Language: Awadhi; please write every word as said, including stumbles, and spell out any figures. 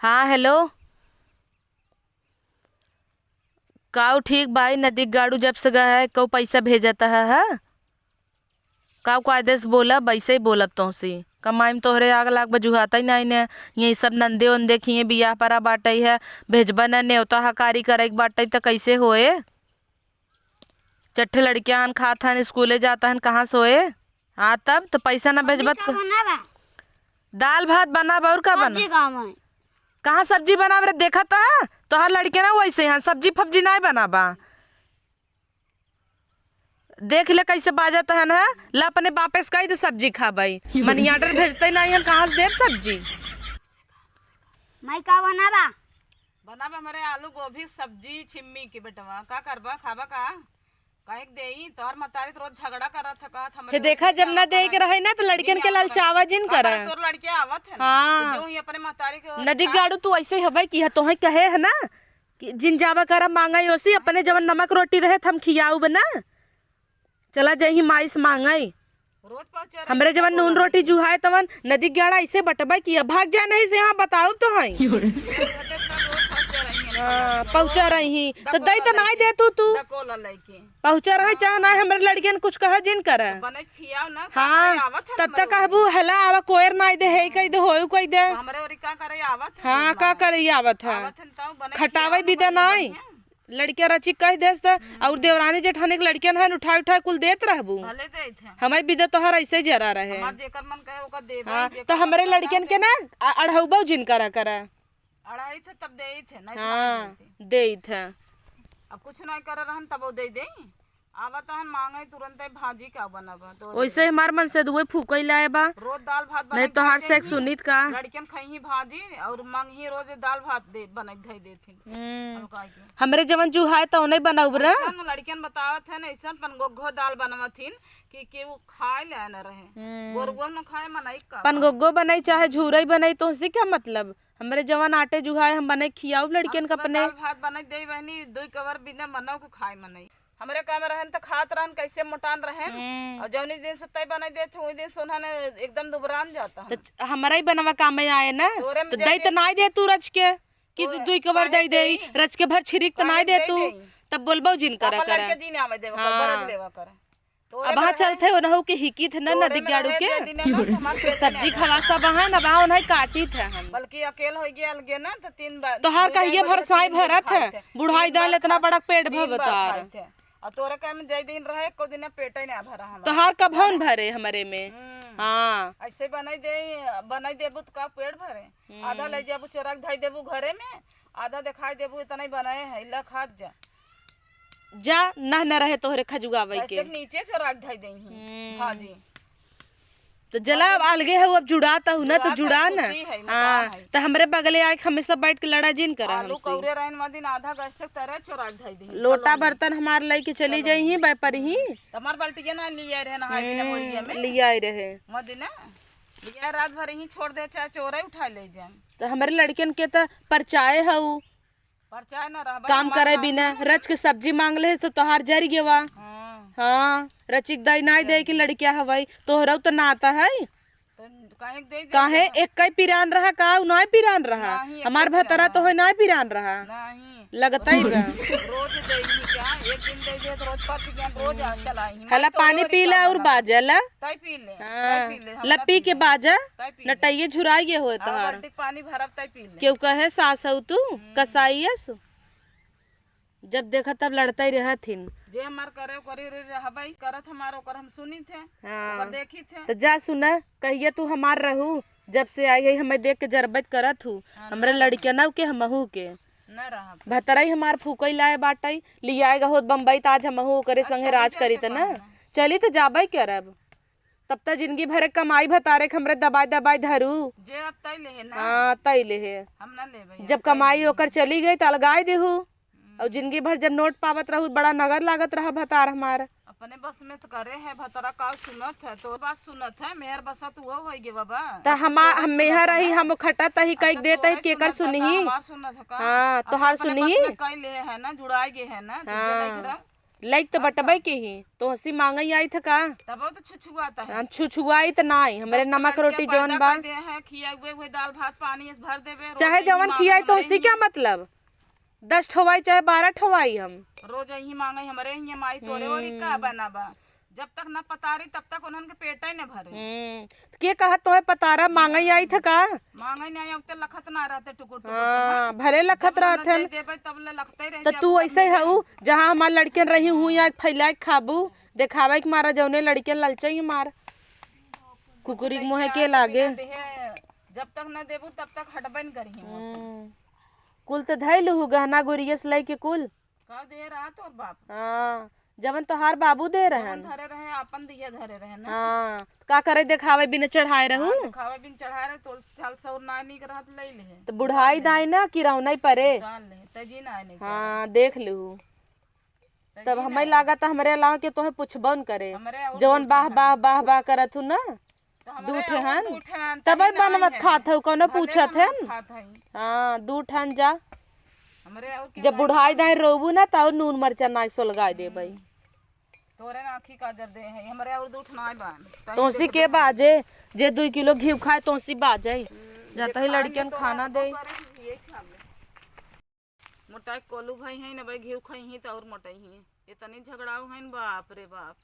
हाँ, हेलो। काऊ ठीक बाई, नदी गाड़ू जब से गए है, कऊ पैसा भेजत है, है? काऊ कायदे से बोलब, वैसे ही बोलब तोहसी। कमाई में तोहरे आग लाग बजुहाता ही नहीं ने। ये सब नंदे उंदे खिए बियाह परा बाटई है, भेजबा न नेवता हकारी करे के बाटई त कैसे होए? चट्ठे लड़कियां हन, खात हन, स्कूले जाता हन, कहाँ से होए? हाँ, तब तो पैसा ना मम्मी, भेजबत का क-, बनावा? दाल भात बनाब, और का बना? सब्जी का बनाई? कहाँ सब्जी बनाब रे? देखत ह, तोहार लड़के ना वैसे हैं, सब्जी फब्जी नाय बनाबा। देख ले कैसे बाजत हन, है? ला अपने बापे से कह दे सब्जी खाबई। मनी ऑर्डर भेजते नहीं हन, कहाँ से देब सब्जी? माई, का बनाबा? बनाबा हमरे आलू गोभी सब्जी छिम्मी के। बेटवा, का करबा, खाबा का? कहे के देई, तोहर महतारी तो रोज झगड़ा करत ह, कहत हमरे हे देखा, जब ना देई के रहे ना, तो लड़कियन के ललचावा जिन करा। तोर लड़के आवत है ना, हाँ। तो जो ही अपने महतारी के ओर नदी का गाड़ू, तू ऐसे ही हवे कि ह-, तोहे कहे है ना कि जिन जावा करा मांगई ओसी, अपने जवन नमक रोटी रहे, त हम खियाऊ बना। चला जाई माई से मांगई। रोज पहुँचा रही हमरे है, जवन नून रोटी जुहाए तवन नदी गाड़ा ऐसे बटबा कि अब भाग जा नहीं से, यहाँ बताऊ तो है। हाँ, पहुँचा रही ही। तो दई तो नाई दे तू, तू। डकोला लेके। पहुँचा रहे चाहे ना, हमरे लड़कियन कुछ कहे जिन करे। तो बने खियाओ ना, का हाँ, करे आवत है तब तक हमरे कहबू, "हला आवा, कोयर नाई दे, हे कह दे, होयू कह दे।" तो हमरे ओरी का करे आवत है हाँ, रोज का मांगे। करे आवत है? आवत है तो बने खटावे खियाओ ना, बिदा बने नाई। बढ़िया। लड़किया रची कह देस त, हम्म। और देवरानी जेठानी के लड़कियन हन, उठाए उठाए कुल देत रहबू। भले देत है। हमें बिदा तोहर ऐसे ही जरा रहे। हमार जेकर मन कहे ओकर देबे, हाँ, जेकर तो हमरे मन कहे लड़कियन ना के ना, अ-, अढ़ौबो जिन करा करा। अढ़ाई थे तब देई थे, नहीं तो हाँ, नहीं देती। देई थे। अब कुछ नहीं करे रहन तब वो दे दे। आवत हन मांगे तुरंत ही भाजी का बनब, तो ओइसे हमार मन से दुए फूकई लाए बा। रोज दाल भात नहीं बनाई तो हर खाई से एक देही। सुनीत का। लड़कियन खइही भाजी और मंगही रोज दाल भात दे, बनाई धई देथिन। हम्म। अब का के? हमरे जवन जुहाए तो नहीं बनाउब रे। ऐसन लड़कियन बतावत है ना, ऐसन पनगोगो दाल बनवथिन कि केहू खाए ले न रहे। हम्म। गोरुआ न खाए, मनई का खाए। पनगोगो बनाई चाहे झूरई बनाई, तोहसी क्या मतलब? हमरे जवन आटे जुहाए हम बनाई खियाउब लड़कियन का अपने। दाल भात बनाई देई बहनी, दुई कवर बिना मनऊ के खाए मनई। हमरे काम रहन त खात रहन, कैसे मोटान रहन। हम्म। और जौनी दिन से तय बनाई देत, वही दिन से उन्हन एकदम दुबरान जाता है। त च-, हमरा ही बनवा काम में आए ना, तोरे में तो दई जाके तो नाई दे तू रच के, कि तू तोरे दुई कवर काहे दई दे, देई? रच के भर छिरिक तो काहे नाई दे दे तू, देई? तब बोलबो जिन करा अपन करा। लड़के जी ने आवे देवा कर, हाँ। बरद लेवा कर। तोरे अब में हाँ रहे, चलत है, ओनहु के हिकी थे ना, तोरे नदी में गाड़ू रहे के। जे दिन है ना, तो हमार पेट में सब्जी आ खवा जाता। सब है ना, बा ओनहु काटी थे हम। बल्कि अकेल हो गया अलगे ना, तो तीन बार, तोहार दो कहिए टाइम भर बजे साई तीन दिन भरत खाए है, थे। बुढ़ाई तीन दाल बार इतना खा-, बड़ा पेट तीन बार भवतार। खाए थे। और तोरे का में जय दिन रहे, एको दिन पेट ही ना भरा हमार। तोहार कब हन भरे हमरे में? हम्म। हाँ। ऐसे बनाई दे, बनाई देबू तो का पेट भरे? हम्म। आधा ले जाबू चोरा के धई देबू घरे में, आधा दिखाई देबू, इतना ही बनाए है, ला खात जा। जा, ना, ना रहे तोहरे खजुआवे के। कैसे नीचे चोरा के धई देही। हम्म। हाँ जी। तो जला, अब अलगे है, अब जुड़ाता हूँ ना, तो जुड़ाता जुड़ा है, ना। खुशी है, हाँ, मकान है। तो हमरे बगले आए, हमेशा बैठ के लड़ा जिन करा आलू हमसे। कौरे रहन मा दिन आधा गैस से तरे चोरा के धई देही, लोटा सलोनी। बर्तन हमार लेके चली सलोनी। जाई ही, व्यापारी ही। तो हमार बाल्टी के ना लिया रहे, नहाए बिना हम्म, बोरिया में। लिया रहे। मदिना, लिया रात भर ही छोड़ दे, चाहे चोरे उठा ले जाए। तो हमरे लड़कियन के तो परचाए हऊ। परचाए ना रहबा, काम हमार करे नाम बिना ना है। रच के सब्जी मांग ले तो तोहार जरि गेवा। हाँ। हाँ, रचिक दाई नाई दे के लड़किया हवई, तोहरऊ तो नाता है। तो काहे के दे दे काहे देना? एक कई पिरान रहा का, उ नाई पिरान रहा? नाही, एक हमार कई भतरा पिरान तो रहा। है नाई पिरान रहा। नाही। लगता ही बा। रोज देही क्या? एक दिन दे दे तो रोज पाँच दिन रोज आ चलाई। हला मैं तो पानी रोज पी ले का और बना। बाजला। तय पी ले, हाँ, तय पी ले, हमरा ला पी पी के ले। बाजा, तय पी ले। नटैये झुराइये होए हाँ, तोहार। बाल्टी पानी भरब, तय पी ले। केहू कहे सास हऊ तू, हम्म। कसाईस? जब देखा तब लड़ते रहथिन। जे हमार करे ओकरे रे रहबई, करत हमार ओकर हम सुनी थे, हाँ। ओकर देखी थे। तो जा सुना, कहिए तू हमार रहू, जब से आई है हमें देख के जरबत करत हूँ, हाँ, हमरे ना। लड़किया ना के हमहू के। ना रहब। भतरई हमार फूकई लाए बाटई, लियाए होत बम्बई त आज हमहू ओकरे अब संगे चली राज जाए करीत तो ना। कहना। चली त जाबे करब। तब त जिंदगी भर कमाई भतारे के हमरे दबाई दबाई धरू। जे अब तय लेहे ना। हाँ, तय लेहे। हम ना लेबे, जब हम तय कमाई लेहे। ओकर चली गई त अलगाई देहू। हम्म। और जिंदगी भर जब नोट पावत रहू, बड़ा नगद लागत रहा भतार हमार। अपने बस में तो करे है, भतरा का सुनत है, तो बात सुनत है, मेहर बसा तू हो होई गे बाबा। त अब हम, तोरे हम मेहर सुनत है रही, ना। हम खटा तही अब कई तो देत है, तोरे केकर सुनत है, सुनही? का हमार सुनत है का? हाँ, अब तोहार अपने बस सुनही? में कई ले है ना, जुड़ाई गे है ना, तो हाँ। जुड़ाई के रह। लइक त बटबइ के ही, तोहसी माँगइ आइत ह का? तब तो छुछुआत है। हम छुछुआइत नाहीं, हमरे नमक रोटी जौन बा। खियाई, उहे, उहे दाल भात पानी इस भर देबे, रोज चाहे यही जवन माँगइ खियाई, हमरे तोहसी ही। क्या मतलब? दस ठो आई चाहे बारह ठो आई हम। रोज यही माँगइ हमरे ही माई, तोरे ओरी का हम्म। बना बा? जब तक न पतारी, तब तक उन्हन के पेटइ न भरे। हम्म, त के कहत तोहे पतारा माँगइ आइत ह का? माँगइ नाहीं, अब ते लखत ना रहते टुकुर टुकुर हाँ, भले लखत रहत हन। देबे तब ले लखते रह त जाए, तू अब ऐसे हऊ, जहाँ हमार लड़कियन रही हुई आग फैलाए के खाबू, देखावे के मारा जौने लड़कियन ललचई हमार। कुकुरी के मुँहे के लागे। जब तक न देबू तब तक हटबे न करिहे वहाँ से। हम्म। कुल त धइल हू गहना गुरियस लइके कुल। का दे रहा तोर बाप? हाँ, जवन तोहार बाबू दे जवन रहन। धरे रहे, आपन दिया धरे रहे ना। हाँ, का करे देखावे बिना चढ़ाए रहू? हाँ, देखावे बिन चढ़ाए रहे, तोर चाल सौर ना नीक रहत लई ले। त बुढ़ाई दाई ना किरौनई परे। जान ले, तजी ना आने हाँ, देख लू। तब हमें लागत हमरे अलावा के तोहे पूछबो न करे। हमरे और जवन बाह, बाह, बाह, बाह करत हू ना। त हमरे दू ठे और हन। दू ठे हन, तबे तनी ना बनवत है। खात हऊ, कौनो भले पूछत बनवत हन। खात हई। हाँ, दू ठन जा। हमरे और के जब बात बुढ़ाई दाई रोबू ना, त और नून मरचा नाई सोलगाई देबई। तोरे ना आँखी काजर दे है, हमरे और दू ठन आए बान। तहीं तोसी देख के देख। बाजे, जे दुई किलो घी खाए, तोसी बाजे। हम्म, जाता ही जे खाएंगे लड़कियन तो खाना हमको दे। करे ही, यही खा ले। मोटाई कोलू भाई हैं ना भाई, घी खाई ही त और मोटाई ही। इतनी झगड़ाऊ हैं, बाप रे बाप।